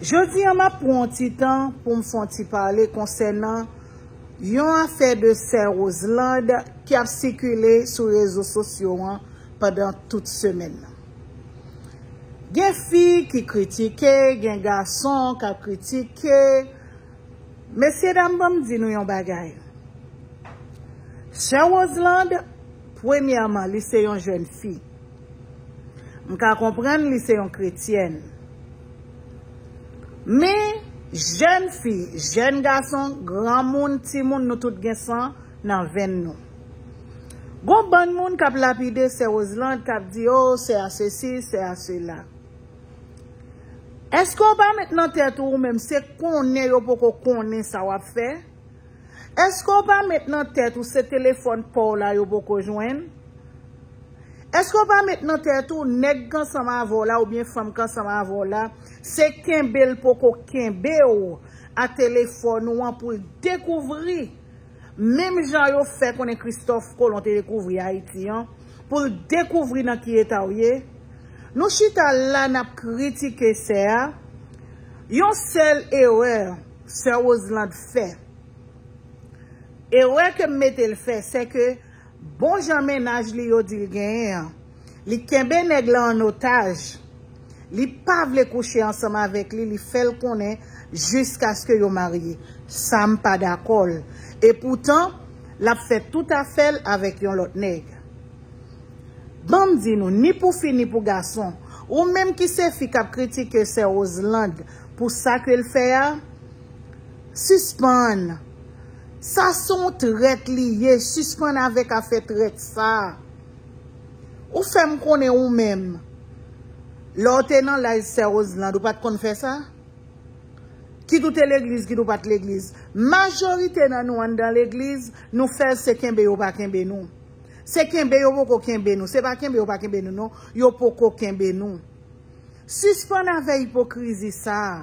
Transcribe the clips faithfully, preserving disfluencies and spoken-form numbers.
Jodi a, m ap pran yon ti tan pou m fè yon ti pale konsènan yon afè de sè Roselande ki ap sikile sou rezo sosyo an pandan tout semèn nan. Gen fi ki kritike, gen gason k ap kritike. Mesye dam, ban m di nou yon bagay. Sè Roselande, premyèman, li se yon jèn fi. M ka konprann li se yon kretyèn. Men, jèn fi, jèn gason, granmoun, timoun, nou tout gen san nan venn nou. Gon bann moun k ap lapide sè Roselande, k ap di, "Oh, sè a sesi, sè a sela." Èske w pa met nan tèt ou, ou menm, se konnen yo poko konnen sa w ap fè? Èske w pa met nan tèt ou se telefòn pa w la yo poko jwenn? Èske w pa met nan tèt ou nèg k ansanm avè w la oubyen fanm k ansanm avè w la, se kenbe l poko kenbe w a telefòn ou an pou l dekouvri, menm jan yo fè konnen Kristòf Kolon te dekouvri Ayiti an, pou l dekouvri nan ki eta w ye? Nou chita la, n ap kritike sè a. Yon sèl erè sè Roselande fè. Erè ke m mete l fè, se ke bon jan mennaj li yo di l genyen an, li kenbe nèg la an otaj. Li pa vle kouche ansanm avèk li, li fè l konnen jiskaske yo marye. Sa m pa dakò l. E poutan, l ap fè tout afè l avèk yon lòt nèg. Ban m di nou, ni pou fi, ni pou gason, ou menm ki se fi k ap kritike sè Roselande pou sa ke l fè a, sispann. Sa se yon trèt li ye, sispann avèk afè trèt sa. Ou fè m konnen ou menm, lè w te nan laj sè Roselande, ou pa t konn fè sa? Kit ou te legliz, kit ou pa t legliz. Majorite nan nou anndan legliz, nou fè l se kenbe yo pa kenbe nou. Se kenbe yo poko kenbe nou. Se pa kenbe yo pa kenbe nou, non. Yo poko kenbe nou. Sispann avè ipokrizi sa a.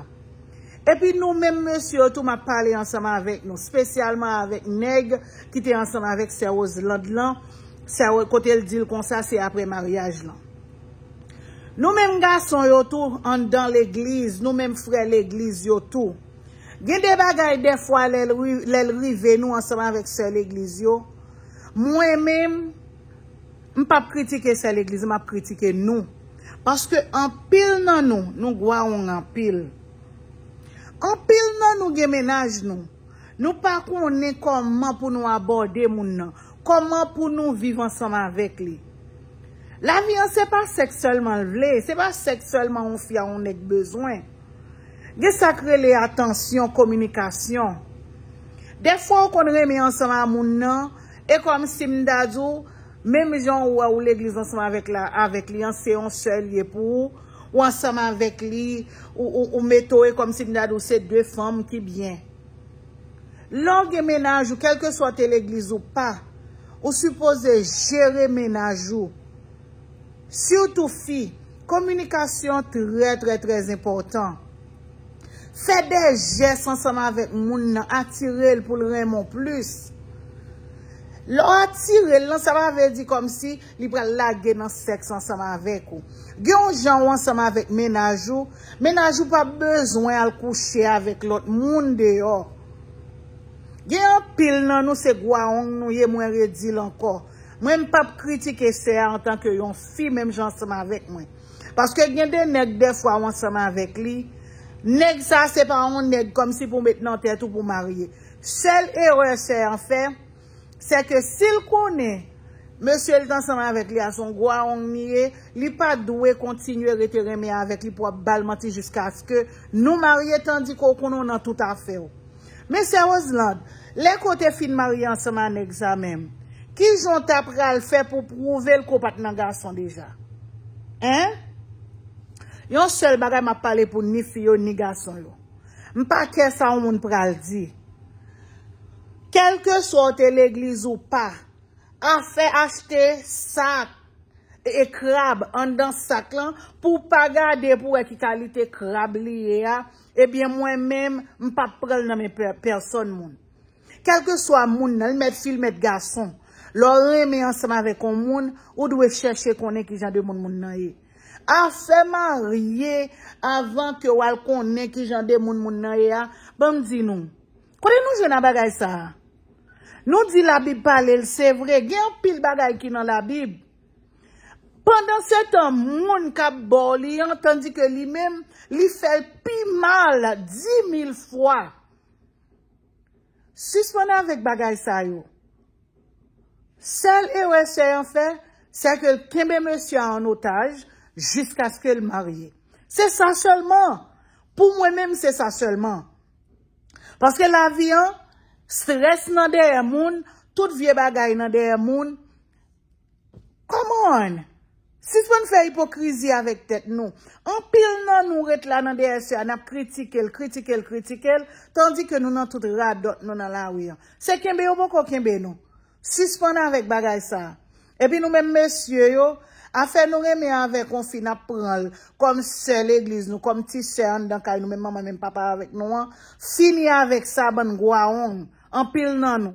Epi nou menm mesye yo tou, m ap pale ansanm avèk nou, espesyalman avèk nèg ki te ansanm avèk sè Roselande lan, sè Ro-, kote l di l konsa se apre maryaj lan. Nou menm gason yo tou, anndan legliz, nou menm frè legliz yo tou. Gen de bagay dèfwa lè l ri-, lè l rive nou ansanm avèk sè legliz yo. Mwen menm, m p ap kritike sè legliz, m ap kritike nou. Paske anpil nan nou, nou gwawong anpil. Anpil nan nou gen mennaj nou. Nou pa konnen kòman pou nou abòde moun nan, kòman pou nou viv ansanm avèk li. Lavi an se pa sèks sèlman l vle, se pa sèks sèlman yon fi a yon nèg bezwen. Gen sa k rele atansyon, kominikasyon. Dèfwa ou konn renmen ansanm a moun nan, e kòmsi m ta di w, menm jan ou wè ou legliz ansanm avèk la, avèk li an, se yon sèl ye pou ou, ou ansanm avèk li, ou, ou, ou mete w, e kòmsi m ta di w se de fanm ki byen. Lè w gen mennaj ou, kèlkeswa w te legliz ou pa, ou sipoze jere mennaj ou. Sitou fi, kominikasyon trè, trè, trè enpòtan. Fè de jès ansanm avèk moun nan, atire l pou l renmen w plis. Lè w atire l lan, sa pa vle di kòmsi li pral lage nan sèks ansanm avèk ou. Gen yon jan ou ansanm avèk mennaj ou, mennaj ou p ap bezwen al kouche avèk lòt moun deyò. Gen anpil nan nou se gwawong nou ye, mwen redi l ankò. Mwen m p ap kritike sè a antanke yon fi menm jan ansanm avèk mwen. Paske gen de nèg dèfwa ou ansanm avèk li, nèg sa se pa yon nèg kòmsi pou met nan tèt ou pou marye. Sèl erè sè an fè, se ke si l konnen mesye l t ansanm avèk li a se yon gwawong li ye, li pa dwe kontinye rete renmen avèk li pou ap ba l manti jiskaske nou marye, tandike w konnen w nan tout afè w. Men sè Roselande, lè ke w te fin marye ansanm a nèg sa menm, kijan w ta pral fè pou pwouve l ke w pa t nan gason deja? Hein? Yon sèl bagay m ap pale pou ni fi yo ni gason yo. M pa kè sa yon moun pral di. Kèlkeswa w te legliz ou pa, afè achte sak e krab anndan sak lan, pou w pa gade pou w wè ki kalite krab li ye a, ebyen mwen menm, m p ap pran l nan men pè-, pèsòn moun. Kèlkeswa moun nan, li mèt fi, li mèt gason, lè w renmen ansanm avèk yon moun, ou dwe chèche konnen kijan de moun moun nan ye. Afè marye avan ke w al konnen ki jan de moun moun nan ye a, ban m di nou. Kote nou jwenn a bagay sa a? Nou di Labib pale l, se vre, gen anpil bagay ki nan Labib. Pandan se tan, moun k ap ba w li an, tandike li menm, li fè l pi mal dimil fwa. Sispann avèk bagay sa yo. Sèl erè sè an fè, se ke l kenbe mesye a an otaj jiskaske l marye. Se sa sèlman. Pou mwen menm, se sa sèlman. Paske lavi an, strès nan dèyè moun, tout vye bagay nan dèyè moun. Come on! Sispann fè ipokrizi avèk tèt nou. Anpil nan nou ret la nan dèyè sè a, n ap kritike l, kritike l, kritike l, tandike nou nan tout radòt nou nan lari an. Se kenbe yo poko kenbe nou. Sispann avèk bagay sa a. Epi nou menm mesye yo, afè nou renmen avèk yon fi, n ap pran l kòm sè legliz nou, kòm ti sè anndan kay nou, menm manman, menm papa avèk nou an, fini avèk sa, bann gwawong, anpil nan nou.